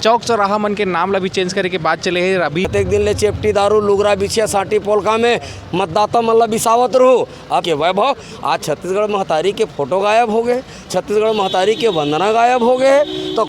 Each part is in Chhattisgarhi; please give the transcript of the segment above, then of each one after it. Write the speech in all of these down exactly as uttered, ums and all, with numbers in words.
चौक चौराहा मन के नाम ला भी चेंज करे के बात चले हे। अभी कतेक दिन ले चेपटी दारू, लुगरा, बिछिया, सांटी, पोलका में मतदाता मन ला बिसावत रहू। अब के वैभव, आज छत्तीसगढ़ महतारी के फोटो गायब हो गए, छत्तीसगढ़ महतारी के वंदना गायब हो गए। तो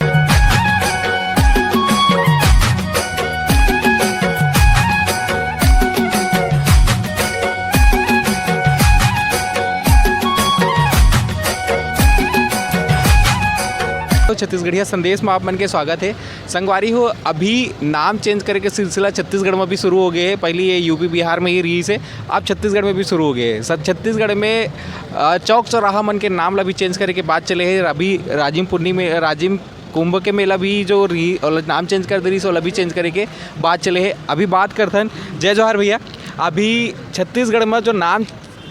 तो छत्तीसगढ़िया संदेश में आप मन के स्वागत है। संगवारी हो, अभी नाम चेंज करे के सिलसिला छत्तीसगढ़ में भी शुरू हो गए है। पहले ये यूपी बिहार में ही रहिस हे, अब छत्तीसगढ़ में भी शुरू हो गए है। सब छत्तीसगढ़ में, अ, चौक चौराहा मन के नाम ला भी चेंज करे के बात चले हे। अभी राजिम पुन्नी में, राजिम कुंभ के मेला भी जो रही, ओला नाम चेंज कर दे रहिस, ओला भी चेंज करे के बात चले हे। अभी बात करथन। जय जोहार भैया, अभी छत्तीसगढ़ में जो नाम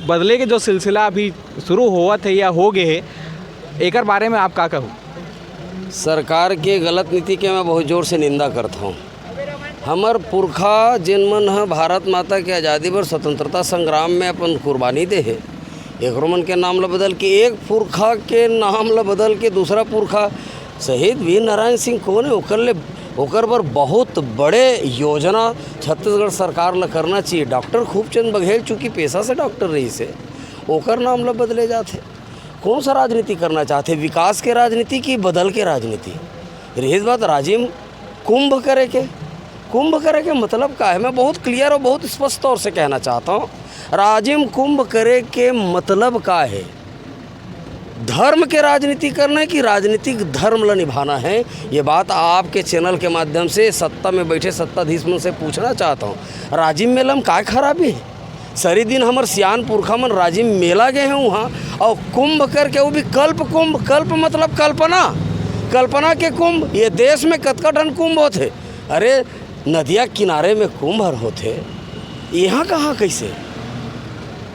बदले के जो सिलसिला अभी शुरू होवत हे या हो गए हे, एकर बारे में आप का कहू? सरकार के गलत नीति के मैं बहुत जोर से निंदा करत हूँ। हमर पुरखा जेन मन ह भारत माता के आजादी बर स्वतंत्रता संग्राम में अपन कुर्बानी दे हे, एकरो मन के नाम ल बदल के, एक पुरखा के नाम ल बदल के दूसरा पुरखा, शहीद वीर नारायण सिंह कौन है? ओकर ले, ओकर बर बहुत बड़े योजना छत्तीसगढ़ सरकार ल करना चाहिए। डॉक्टर खूबचंद बघेल चूंकि पेशा से डॉक्टर रहिस हे, ओकर नाम ल बदले जात हे। कौन सा राजनीति करना चाहते, विकास के राजनीति कि बदल के राजनीति? रहिस बात राजिम कुंभ करे के, कुंभ करे के मतलब का है? मैं बहुत क्लियर और बहुत स्पष्ट तौर से कहना चाहता हूँ, राजिम कुंभ करे के मतलब का है? धर्म के राजनीति करना है कि राजनीतिक धर्म ला निभाना है? ये बात आपके चैनल के माध्यम से सत्ता में बैठे सत्ताधीश मन से पूछना चाहता हूँ। राजिम मेला में काय खराबी है? सरी दिन हमर सियान पुरखा मन राजिम मेला गए हैं वहाँ, और कुंभ करके, वो भी कल्प कुंभ, कल्प मतलब कल्पना, कल्पना के कुंभ। ये देश में कतका ठन कुंभ होथे? अरे, नदिया किनारे में कुंभ हर होथे, यहाँ कहाँ कैसे,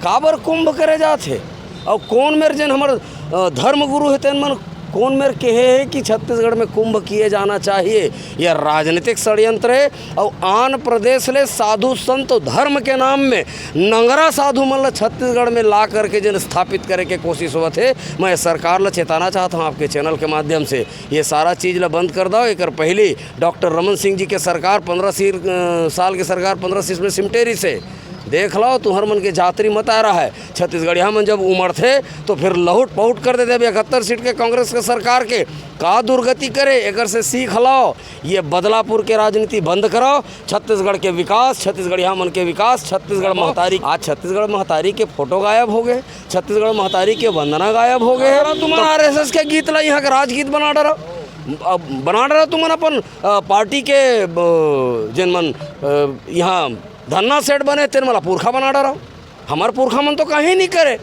काबर कुंभ करे जात हे? और कौन मेर जेन हमर, अ, धर्म गुरु हे तेन मन कौन मेर कहे हे कि छत्तीसगढ़ में कुंभ किए जाना चाहिए? यह राजनीतिक षड्यंत्र हे। और आन प्रदेश ले साधु संत धर्म के नाम में नंगरा साधु मन ल छत्तीसगढ़ में ला करके जेन स्थापित करे के कोशिश होवत हे, मैं सरकार ल चेताना चाहत हूँ आपके चैनल के माध्यम से, ये सारा चीज ल बंद कर दो। एकर पहली डॉक्टर रमन सिंह जी के सरकार पंद्रह सी-, अ, साल के सरकार पंद्रह सीट में सिमटे रहिस हे। देख लो, तुहर मन के जातरी मत आ रहा है। छत्तीसगढ़िया मन जब उमड़थे, तो फिर लहुट पहुट कर देथे। अब इकहत्तर सीट के कांग्रेस के सरकार के का दुर्गति करे, एकर से सीख लो। ये बदलापुर के राजनीति बंद करो। छत्तीसगढ़ के विकास, छत्तीसगढ़िया मन के विकास, छत्तीसगढ़ महतारी, आज छत्तीसगढ़ महतारी के फोटो गायब हो गए, छत्तीसगढ़ महतारी के वंदना गायब हो गए। तुमन आरएसएस के गीत ला यहाँ के राजगीत बना डरा, अब बना डरा तुमन अपन, अ, पार्टी के, अ, जेन मन, अ, यहाँ धन्ना सेठ बने, तेन मन ला पुरखा बना डरा। हमर पुरखा मन तो कहीं नहीं करे।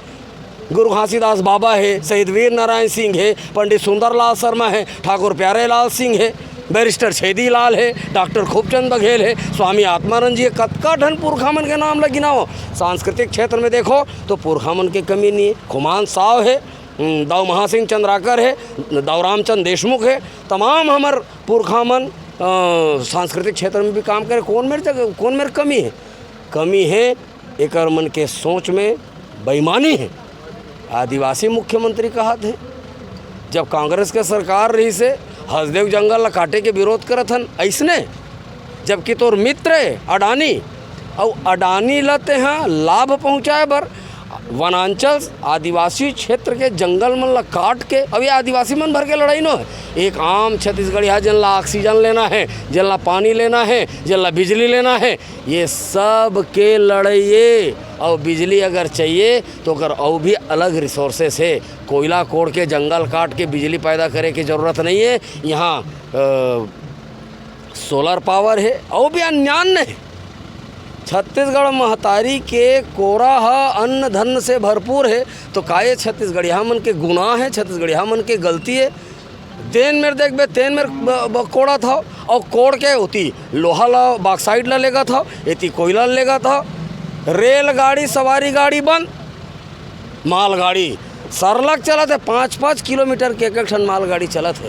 गुरु घासीदास बाबा हे, शहीद वीर नारायण सिंह हे, पंडित सुंदरलाल शर्मा हे, ठाकुर प्यारेलाल सिंह हे, बैरिस्टर छेदी लाल हे, डॉक्टर खूबचंद बघेल हे, स्वामी आत्मानंद जी हे, कतका ठन पुरखा मन के नाम ल गिनाओ। सांस्कृतिक क्षेत्र में देखो तो पुरखा मन के कमी नहीं हे। खुमान साव हे, उम, दाऊ महासिंह चंद्राकर हे, दाऊ रामचंद देशमुख हे, तमाम हमर पुरखा मन, अ, सांस्कृतिक क्षेत्र में भी काम करे। कौन मेर जगह, कौन मेर कमी हे? कमी हे एकर मन के सोच में बेईमानी हे। आदिवासी मुख्यमंत्री कहत हे, जब कांग्रेस के सरकार रहिस हे, हसदेव जंगल ला काटे के विरोध करत हन, अइसने, जबकि तोर मित्र हे अडानी, अउ अडानी ला तेहा लाभ पहुँचाए बर वनांचल, आदिवासी क्षेत्र के जंगल मन ला काट के, अब ये आदिवासी मन भर के लड़ाई नो हे। एक आम छत्तीसगढ़िया, जेन ला ऑक्सीजन लेना हे, जेन ला पानी लेना हे, जेन ला बिजली लेना हे, ये सब के लड़ाई हे। और बिजली अगर चाहिए तो ओकर अउ भी अलग रिसोर्सेस हे। कोयला कोड़ के, जंगल काट के बिजली पैदा करे के जरूरत नहीं हे। यहाँ, अ, सोलर पावर हे, अउ भी अन्यान्य हे। छत्तीसगढ़ महतारी के कोरा ह अन्न धन से भरपूर हे, तो का ये छत्तीसगढ़िया मन के गुनाह हे, छत्तीसगढ़िया मन के गलती हे? तेन मेर देखबे, तेन मेर ब-, ब-, कोड़त हव, अउ कोड़ के ओती लोहा ला, बॉक्साइट ला लेगत हव, एती कोयला ला लेगत हव। रेलगाड़ी, सवारी गाड़ी बंद, मालगाड़ी सरलग चलत हे, पाँच पाँच किलोमीटर के एक एक ठन मालगाड़ी चलत हे।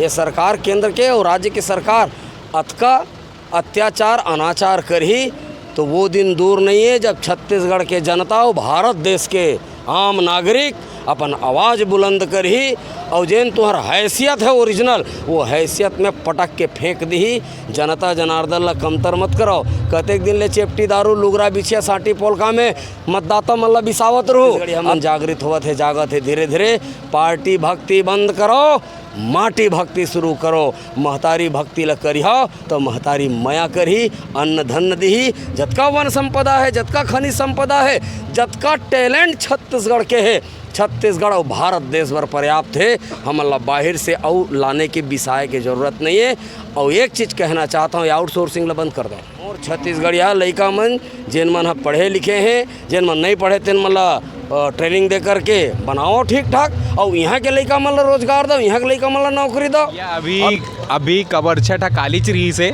ये सरकार, केंद्र के और राज्य के सरकार अतका अत्याचार, अनाचार करही, तो वो दिन दूर नहीं है जब छत्तीसगढ़ के जनता और भारत देश के आम नागरिक अपन आवाज बुलंद करही, अउ जेन तुहर हैसियत हे ओरिजिनल, वो हैसियत में पटक के फेंक दिही। जनता जनार्दन ला कमतर मत करव। कतेक दिन ले चेपटी दारू, लुगरा, बिछिया, साटी पोलका में मतदाता मन ला बिसावत रहू। छत्तीसगढ़िया मन जागृत होवत हे, जागत हे धीरे धीरे। पार्टी भक्ति बंद करव, माटी भक्ति शुरू करव। महतारी भक्ति ला करिहा त महतारी मया करही, अन्न धन्न दिही। जतका वन संपदा हे, जतका खनिज संपदा हे, जतका टैलेंट छत्तीसगढ़ के हे, छत्तीसगढ़ अउ भारत देश बर पर्याप्त हे। हमन ला बाहिर से अउ लाने के, बिसाए के जरूरत नहीं हे। अउ एक चीज कहना चाहत हूँ, आउटसोर्सिंग ला बंद कर दो। मोर छत्तीसगढ़िया लइका मन, जेन मन ह पढ़े लिखे हे, जेन मन नहीं पढ़े, तेन मन ला, अ, ट्रेनिंग दे करके बनाओ ठीक ठाक, अउ इहाँ के लइका मन ला रोजगार दो, इहाँ के लइका मन ला नौकरी दो। या अभी, अब अभी कमरछठ ह कालीच रहिस हे।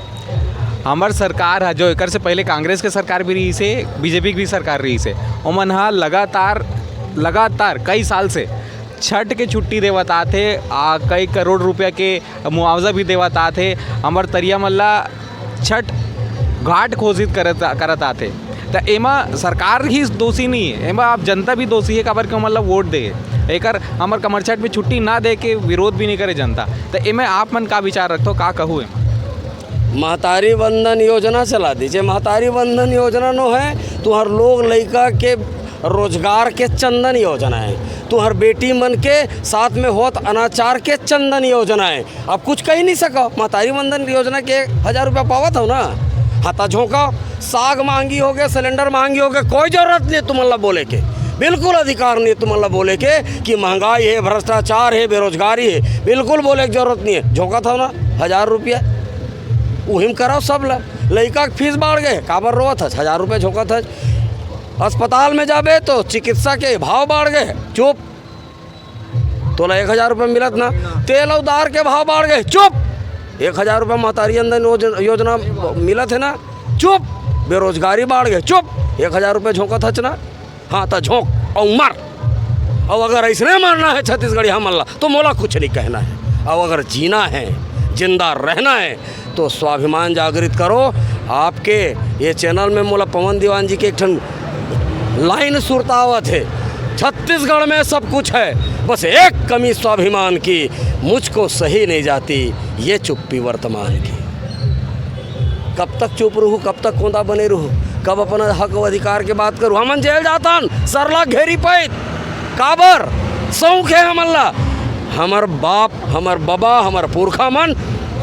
हमर सरकार ह, जो एकर से पहले कांग्रेस के सरकार भी रहिस हे, बीजेपी के भी सरकार रहिस हे, ओमन ह लगातार, लगातार कई साल से छठ के छुट्टी देवत आथे, आ, कई करोड़ रुपया के मुआवजा भी देवत आथे। हमर तरिया मन ला छठ घाट घोषित करत, करत आथे। त एमा सरकार ही दोषी नहीं है, एमा आप जनता भी दोषी है, काबर के ओमन ला वोट दे। एकर हमर कमरछठ में छुट्टी ना दे के विरोध भी नहीं करे जनता। त एमे आप मन का विचार रखथो, का कहू एमा? महतारी वंदन योजना चला दीजिए। महतारी वंदन योजना नो है, तुहर लोग लइका के रोजगार के चंदन योजना है, तुहर बेटी मन के साथ में होत अनाचार के चंदन योजना है। अब कुछ कही नहीं सको, महतारी वंदन योजना के एक हजार रुपया पावत हो ना, हाँ, त झोंका। साग महंगी हो गए, सिलेंडर महंगी हो गए, कोई जरूरत नहीं तुमन ला बोले के, बिल्कुल अधिकार नहीं तुमन ला बोले के कि महंगाई है, भ्रष्टाचार है, बेरोजगारी है, बिल्कुल बोले के जरूरत नहीं है। झोंकत हो ना, हजार रुपया उहिम कराओ सब ला। लइका के फीस बाढ़ गए, काबर रोवत हस? हजार रुपया झोंकत हस। अस्पताल में जाबे तो चिकित्सा के भाव बाढ़ गए, चुप। तोला एक हजार रुपया मिलत ना, तेल अउ दार के भाव बाढ़ गए, चुप। एक हजार रुपया महतारी वंदन योज-, योजना मिलत है ना, चुप। बेरोजगारी बाढ़ गए, चुप। एक हजार रुपया झोंकत हच ना, हाँ, त झोंक अउ मर। अउ अगर ऐसने मरना है छत्तीसगढ़िया मन ला, तो मोला कुछ नहीं कहना है। अउ अगर जीना है, जिंदा रहना है, तो स्वाभिमान जागृत करो। आपके ये चैनल में मोला पवन दीवान जी के एक ठन लाइन सुरतावत है, "छत्तीसगढ़ में सब कुछ है, बस एक कमी स्वाभिमान की, मुझको सही नहीं जाती ये चुप्पी वर्तमान की।" कब तक चुप रहू, कब तक कोंदा बने रहू, कब अपन हक अउ अधिकार के बात करू? हमन जेल जातन, सरला घेरी पैत, काबर? शौक है हमन ला। हमर बाप, हमर बबा, हमर पुरखा मन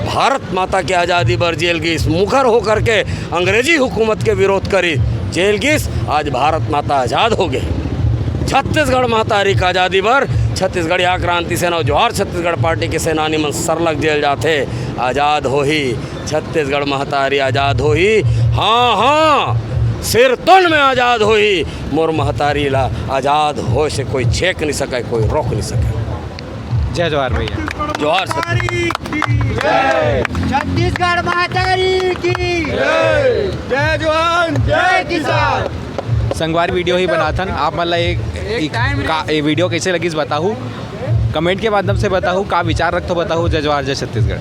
भारत माता के आजादी बर जेल गिस, मुखर होकर के अंग्रेजी हुकूमत के विरोध करी, जेल गिस। आज भारत माता आजाद हो गए। छत्तीसगढ़ महतारी के आजादी बर छत्तीसगढ़िया क्रांति सेना अउ जोहार छत्तीसगढ़ पार्टी के सेनानी मन सरलग जेल जाथे। आजाद होही छत्तीसगढ़ महतारी, आजाद होही। हाँ, हाँ, सिरतोन में आजाद होही। मोर महतारी ला आजाद होए से कोई छेक नहीं सके, कोई रोक नहीं सके। जय जोहार भैया। जोहार सर। छत्तीसगढ़ महतारी की। जय जवान, जय किसान। संगवारी, वीडियो ही बनाथन। आप मन ला एक, एक का, ये वीडियो कैसे लगिस बताहू, कमेंट के माध्यम से बताहू, का विचार रखथो बताहू। जय जोहार, जय छत्तीसगढ़।